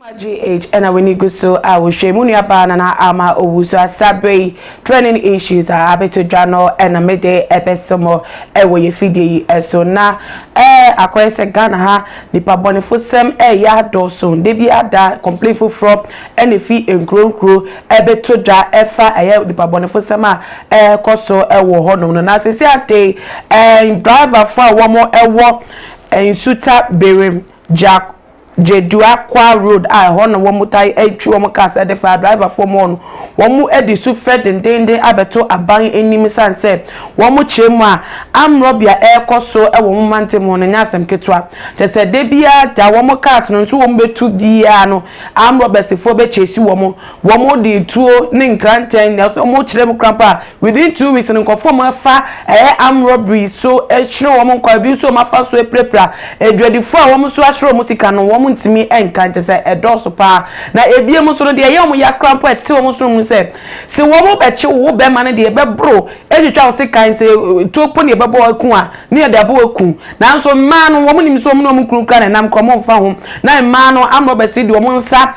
GH ɛna w'ani gu so a wohwɛ mu nuabaa Nana Ama Owusu asabre yi trending issues a abɛto dwa no ɛna mede ɛbɛsɛ mo ɛwɔ yɛ fidie yi ɛso. Na akɔyɛ sɛ Ghana ha nipa bɔnefo sɛm ɛyɛ adɔɔso. De bi ada complaint foforɔ ɛna fi nkuro nkuro ɛbɛto dwa ɛfa ɛyɛ nipa bɔnefo sɛm a ɛɛkɔ so ɛwɔ hɔnom no. Na sisi ate driverfo a wɔn ɛwɔ Nsuta Berem Jack Jedua Road a ɛhɔ na wɔn ta atwi wɔn cars ɛde fa driverfoɔ mu no, wɔn de su frɛ dendenden abɛto aban anim san sɛ wɔn kyerɛ mu a armed robbery a ɛrekɔ so wɔ wɔn mantam hɔ no nyɛ asɛm ketewa. Kyerɛ sɛ de biara da wɔn cars no nso wɔn bɛtu biara no, armed robbers foɔ bɛkyɛ si wɔn, wɔn de tuo ne nkrantɛn na wɔn kyerɛ mu krampa a within 2 weeks no, nkɔfoɔ wɔn afa ɛyɛ armed robbery so ɛhyerɛ wɔn nkwa. Ebi nso wɔn afa so apirapira adwadifoɔ a wɔn nso ahyerɛ wɔn sika no, wɔn ntumi nka nkyɛ sɛ ɛdɔɔso paa. Na ebien nso no deɛ ɛyɛ wɔn yakora mpo ɛte wɔn so mu sɛ wɔn bɛkye wo bɛrima no deɛ, ɛbɛboro etwitwa wo sekan sɛ tuo po ne ɛbɛbɔ aku a ne yɛde abɔ aku. Nanso mmaa no, wɔn nim sɛ wɔn ne wɔn kunu kura na ɛnam korɔ wɔn mfa ho, na mmaa no armed robbers de wɔn nsa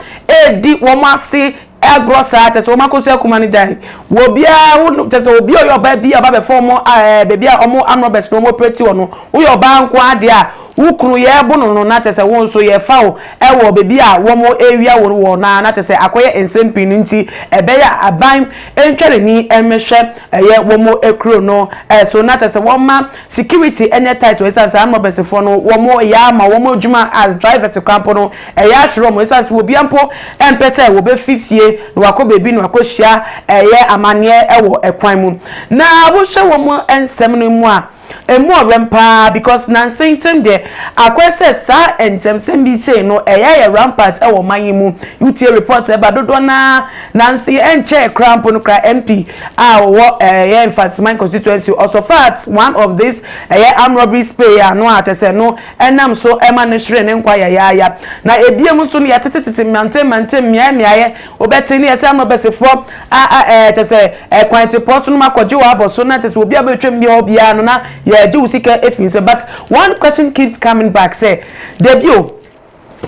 edi wɔn ase agorɔ saa kyɛ sɛ wɔn akɔso akuma no gyae wɔ obiara wo kyɛ sɛ obi a ɔyɛ ɔbaa bi a ɔba bɛfɔ wɔn beebi a wɔn armed robbers no wɔn operate wɔ no, woyɛ ɔbaa nko adeɛ a wo kunu yɛ bo no, na kyɛ sɛ wo nso yɛfa wo ɛwɔ beebi a wɔn ewia wɔ wɔ na kyɛ sɛ akɔyɛ nsɛm pii no. Nti ɛbɛyɛ aban ntwa n'ani ɛmɛhwɛ ɛyɛ wɔn ekuro no ɛso na kyɛ sɛ wɔn ma security ɛnyɛ tight wɔ esan sɛ armed robbers foɔ no wɔn yɛ ama wɔn adwuma as drivers krampo no ɛyɛ ahwerɛ wɔn, esan sɛ obi mpo ɛmpɛ sɛ wɔbɛfi fie na wakɔ beebi na wakɔ hyia ɛyɛ amaneɛ ɛwɔ ɛkwan mu. Na wohyɛ wɔn nsɛm no mu a, emu ɔrɛm paa because nansi ntɛm deɛ akɔyɛ sɛ saa nsɛmsɛm bi sei no ɛyɛ yɛ rampant ɛwɔ ɔman yi mu. Wotie report ɛba dodoɔ naa nansi ɛnkyɛn kora mpo no kora MP a ɔwɔ ɛyɛ Mfantsiman constituency ɔsɔfo one of this ɛyɛ armed robbery spree ano a kyɛ sɛ no ɛnam so ɛma no hyerɛ ne nkwa yayaaya. Na ebiem nso no yɛtetetete mmante mmante mmeae mmeaeɛ wobɛte ne yɛsɛ armed robbers a a kyɛ sɛ ɛkwan tepɔ so no ma akɔgye wɔ abɔ so na kyɛ sɛ obi a bɛtwam bi hɔ biara no na yɛgye wo sika efi nsɛm. But one question keeps coming back sɛ debi o,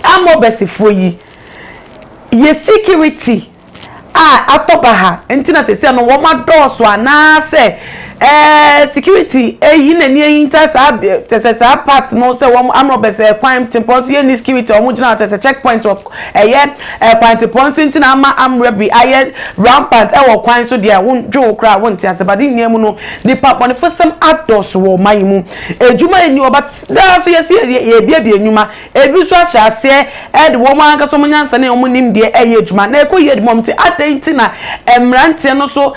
armed robbers foɔ yi yɛ security a atɔ ba ha nti na sɛsɛ no wɔn adɔɔso anaasɛ security eyi n'ani eyi nta saa kyɛ sɛ saa part no sɛ wɔn armed robbers ɛkwan tempɔn so yɛ ni security a wɔn gyina kyɛ sɛ checkpoint wɔ ɛyɛ ɛkwan tempɔn so nti na ama armed robbery ayɛ rampant ɛwɔ kwan so deɛ wɔn dwe wo koraa wɔn ti ase. But ne nyinaa mu no, nipa bɔnefo sɛm adɔɔso wɔ ɔman yi mu. Edwuma yi ni ɔba daa so yɛsi yɛ ebiebie nnwuma, ebi nso ahyɛ aseɛ ɛde wɔn ankasa wɔn nyansa ne wɔn nimdeɛ ɛyɛ adwuma na ɛkɔ yie de wɔn ti adan ti. Na mmeranteɛ no so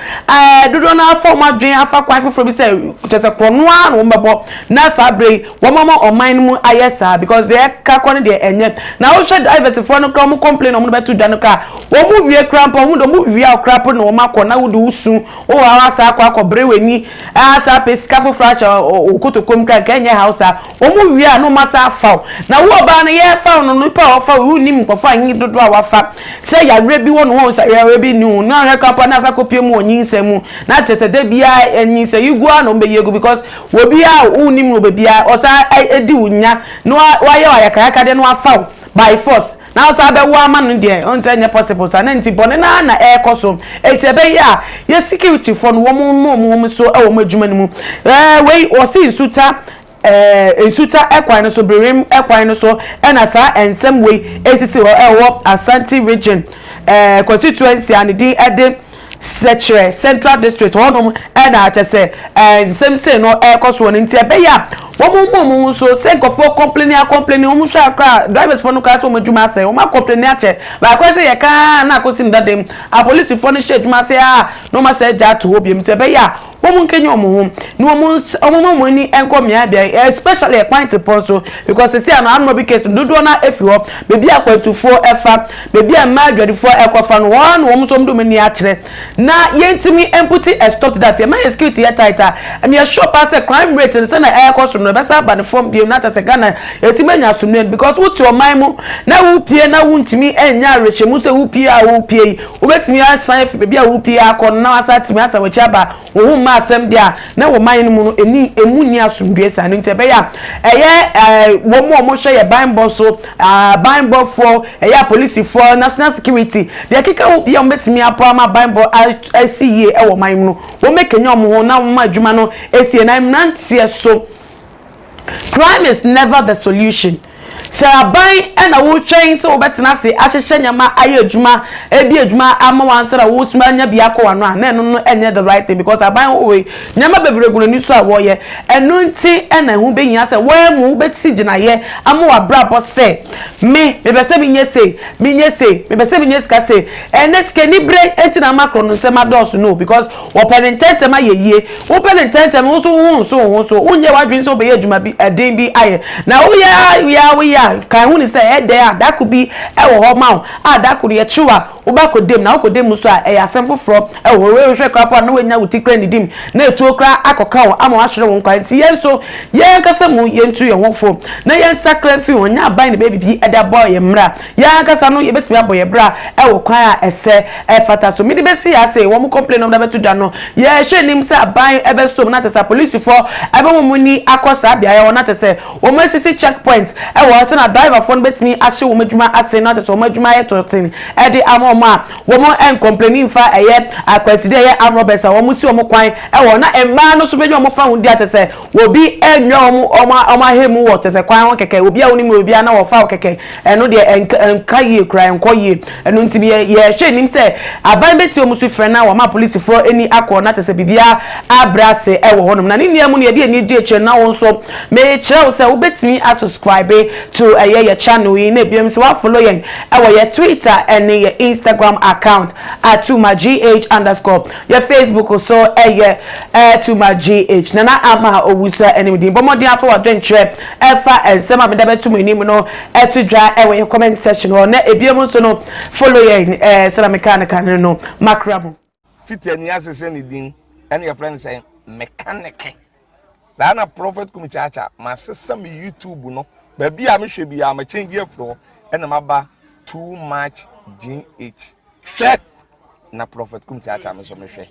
dodoɔ no afa wɔn adwene afa kwan foforɔ bi sɛ kyɛ sɛ korɔnoa na wɔn bɛbɔ na saa abere yi wɔn ama ɔman no mu ayɛ saa because deɛ ɛka kɔ no deɛ ɛnyɛ. Na wohwɛ drivers foɔ no kora, wɔn complain wɔn bɛto dwa no kora, wɔn wie kora mpo wɔn de wɔn wie a kora po na wɔn akɔ na wɔde wusu wɔwɔ hɔ asa akɔ akɔbere wɔ ani asa apɛ sika foforɔ ahyɛ o kotokom kora nka ɛnyɛ hausa. Wɔn wie a na wɔn asa afaw na wo ɔbaa no yɛ faw no, nipa a ɔfa wo nim nkɔfo a nyi dodoɔ a wafa sɛ yareɛ bi wɔ no hɔ sɛ yareɛ bi ni ho na ɔhwɛ kora po na asa kɔpie mu wɔ nyinsɛn mu na kyerɛ sɛ de biara nyinsɛn yi gu a na wɔn bɛyɛ egu because obi a wonim no baabi a ɔsa edi wo nya na wayɛ ayakayaka deɛ na wafaw by force na ɔsa bɛwo ama no deɛ, ɔn sɛ nyɛ possible saa. Na nti bɔne naa na ɛrekɔ so. Eti ɛbɛyɛ a yɛ security foɔ no wɔn mu wɔn wɔn so ɛwɔ wɔn adwuma no mu. Wei wɔsi Nsuta Nsuta ɛkwan no so, Birim ɛkwan no so ɛna saa nsɛm wei esisi hɔ ɛwɔ Ashanti Region constituency a ne din ɛde Sɛkyerɛ Central District hɔnom ɛna akyɛ sɛ nsɛm sei no ɛrekɔ so wɔ no. Nti ɛbɛyɛ a wɔn mu wɔn nso sɛ nkɔfoɔ complain a complain wɔn hwɛ akora drivers foɔ no koraa sɛ wɔn adwuma asɛe, wɔn acomplain akyɛ baako sɛ yɛ kaa na akɔsi ne dadam apolisifoɔ no hyɛ adwuma ase a na wɔn asɛ agya ato hɔ biem. Nti ɛbɛyɛ a wɔn nkenya wɔn ho na wɔn wɔn ani nkɔ mmea bea, especially ɛkwan tepɔn so because sisi ano armed robbery case dodoɔ na efi hɔ beebi akwantufoɔ ɛfa beebi a mmaa adwadifoɔ ɛkɔfa no wɔn na wɔn nso wɔn de wɔn ani akyerɛ na yɛntumi mput a stop to that. Yɛma yɛ security yɛ tight a, ɛmi yɛ sure paa sɛ crime rate no sɛ na ɛrekɔ soro no ɛbɛsa aba ne fam bio na kyerɛ sɛ Ghana yɛtumi anya asomdwe because wote ɔman mu na wopie na wontumi nya awerɛhyɛmu sɛ wopie a wopie yi wobɛtumi asan afi baabi a wopie akɔ no na wasa atumi asan w'akyi aba wo ho mma. asɛm deɛ a, na wɔ man no mu no ɛni ɛmu nni asomdwoeɛ saa. Ɛno nti ɛbɛyɛ a ɛyɛ ɛɛ wɔn a wɔhwɛ yɛ banbɔ so, banbɔfoɔ, ɛyɛ apolisifoɔ, national security, deɛ ɛkeka ho biara a wɔbɛtumi aboa ama banbɔ asi yie wɔ man mu no, wɔmmɛkanyan wɔn ho na wɔmma adwuma no ɛsie. Na mmeranteɛ so, Crime is never the solution. Sɛ aban na wotwɛn sɛ wobɛtena ase ahyehyɛ nneɛma ayɛ adwuma adi adwuma ama wo ansa na wotumi anya bi akɔ w'ano a, na ɛno no ɛnyɛ the right thing because aban wɔ hɔ yi, nneɛma bebree gu n'ani so a wɔyɛ. Ɛno nti na ɛho bɛhia sɛ woara mu wobɛsi gyinaeɛ ama w'abrabɔ sɛ me, mepɛ sɛ menyɛ sei, menyɛ sei, mepɛ sɛ menya sika sei. Ɛnnɛ sikanibere nti na ama korɔnosɛm adɔɔso no because Wɔpɛ no ntɛmntɛm ayɛ yie. Wopɛ no ntɛmntɛm, wo nso wo ho nso wo ho so. Wonyɛ w'adwene sɛ wobɛyɛ adwuma bi, ɛden bi ayɛ. Na woyɛ ara wie ara woyɛ a, kan hu no sɛ ɛyɛ dɛn a, da koro bi wɔ hɔ ma wo a da koro yɛkye wo a, wobɛkɔ dam. Na wokɔ dam nso a, ɛyɛ asɛm foforɔ wɔ hɔ. Wohwɛ koraa mpo a, na woanya wo ti koraa nnidi mu, na etuo koraa akɔka wo ama woahwere wo nkwa. Nti yɛn nso, yɛn ankasa mu yɛntu yɛn ho fo na yɛnsakra mfiri ho. Ɛnyɛ aban na ɛbɛyɛ biribi de aboa yɛn mmra. Yɛn ankasa no yɛbɛtumi abɔ yɛn bra wɔ kwan a ɛsɛ ɛfata so. Mede bɛsi ha sei, wɔn complain a wɔde abɛto dwa no, yɛhwɛ anim sɛ aban bɛsom na kyerɛ sɛ apolisifoɔ bɛma wɔn ani akɔ saa beaeɛ hɔ na kyerɛ sɛ wɔn asisi check point wɔ hɔ sɛdeɛ driverfoɔ no bɛtumi ahye wɔn adwuma ase na kyerɛ sɛ wɔn adwuma ayɛ tɔtene de ama wɔn a wɔn ncomplaini mfa ɛyɛ akwansideɛ ɛyɛ armed robbers a wɔn si wɔn kwan wɔ hɔ na mmaa no nso bɛnya wɔn fa ho di a kyerɛ sɛ Obi nyɛ wɔn wɔn wɔn ahemu wɔ kyɛ sɛ kwan ho kɛkɛ, obi a wonim obiara na wɔfa wo kɛkɛ, ɛno deɛ ɛnka ɛnka yie koraa, ɛnkɔ yie. Ɛno nti yɛ yɛhwɛ anim sɛ aban bɛtie wɔn sufrɛ na wɔama apolisifoɔ ani akɔ na kyɛ sɛ biribiara abrɛ ase wɔ hɔnom. Na ne nua mu no yɛde ani di akyire na wo nso mekyerɛ wo sɛ wobɛtumi asubscribe to ɛyɛ yɛ channel yi na ebiom nso woafollow yɛn ɛwɔ yɛ Twitter ɛne yɛ Instagram account atumagh underscore Yɛ Facebook so yɛ Tuma GH. Nana Ama Owusu anim din. Bɔ mmɔden afa w'adwenkyerɛ ɛfa nsɛm a mede abɛto mo anim no to dwa wɔ yɛ comment section hɔ. Na ebiom nso no, follow yɛn sɛdeɛ mekaa no kane no. Makra mo. Fiti ani ase sɛ ne din ɛne yɛfrɛ no sɛ mekaneke saa na Prophet Kumi Kyaakya masesa me YouTube no baabi a mehwɛ biara ma change afiri hɔ ɛna maba too much GH hwɛ na Prophet Kum Kyaakya me nso mehwɛ.